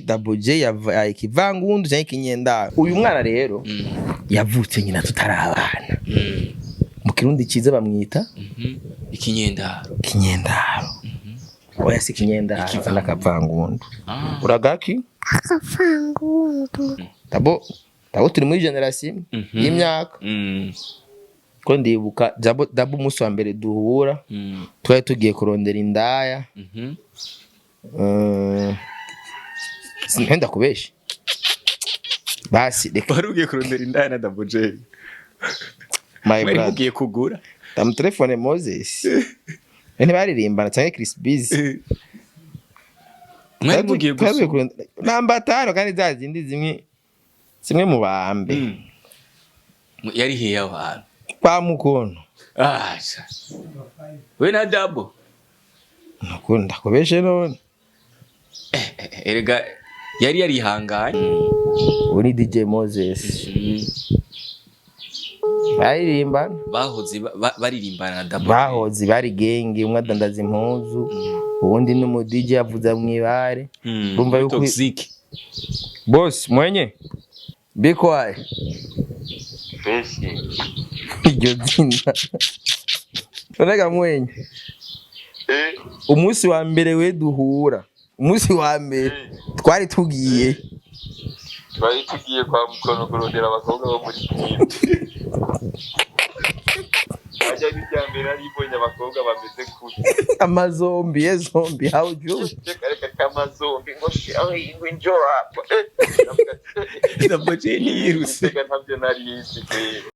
Double J yavaye ikivangundu canke ikinyendaro. Uyu mwana rero yavutse nyina tutarabana. Mu Kirundi ciza bamwita Ikinyendaro. Kinyendaro. Oya, si kinyendaro, Ikivangundu. N'akavangundu. Ah. Uragaki? Akavangundu. Dabo dabo turi muri génération imwe y'imyaka, ko ndibuka Dabo Dabo umunsi wa mbere duhura, twari tugiye kurondera indaya. Sinenda kubesha, basi reka. Wari ugiye kurondera indaya na Double J? My Mwari brother. mugiye kugura? Ndamutelefone Moses, ntibaririmbana, canke Chris Biz. Mwari mugiye Twari tugiye gusura? kurondera namba 5, kandi za zindi zimwe zimwe mu bambe. Yari hehe aho hantu? Kwa Mukono. Ah, sha. We na Dabo? Nuko ndakubeshe none? Erega yari yarihanganye. Ubu ni DJ Moses, baririmbana. Bahoze baririmbana na Double J. Bahoze bari gang, umwe adandaza impuzu, uwundi ni umu DJ avuza mw'ibare. Urumva yuko Toxic. Boss mwenye bikwaye. Fresh. Iryo zina nonega mwenye. Umunsi wa mbere we duhura, umunsi wa mbere twari tugiye Twari tugiye kwa Mukono kurondera abakobwa bo muri Kindi. Ajya n'irya mbere naribonye abakobwa bameze kure. Amazombi ye zombi, how you Reka reka, kamazombi ngo shaho ngo injora. Ndavuga ati, Double J ntiyiruse. Mbega ntabyo nari nzi kweri.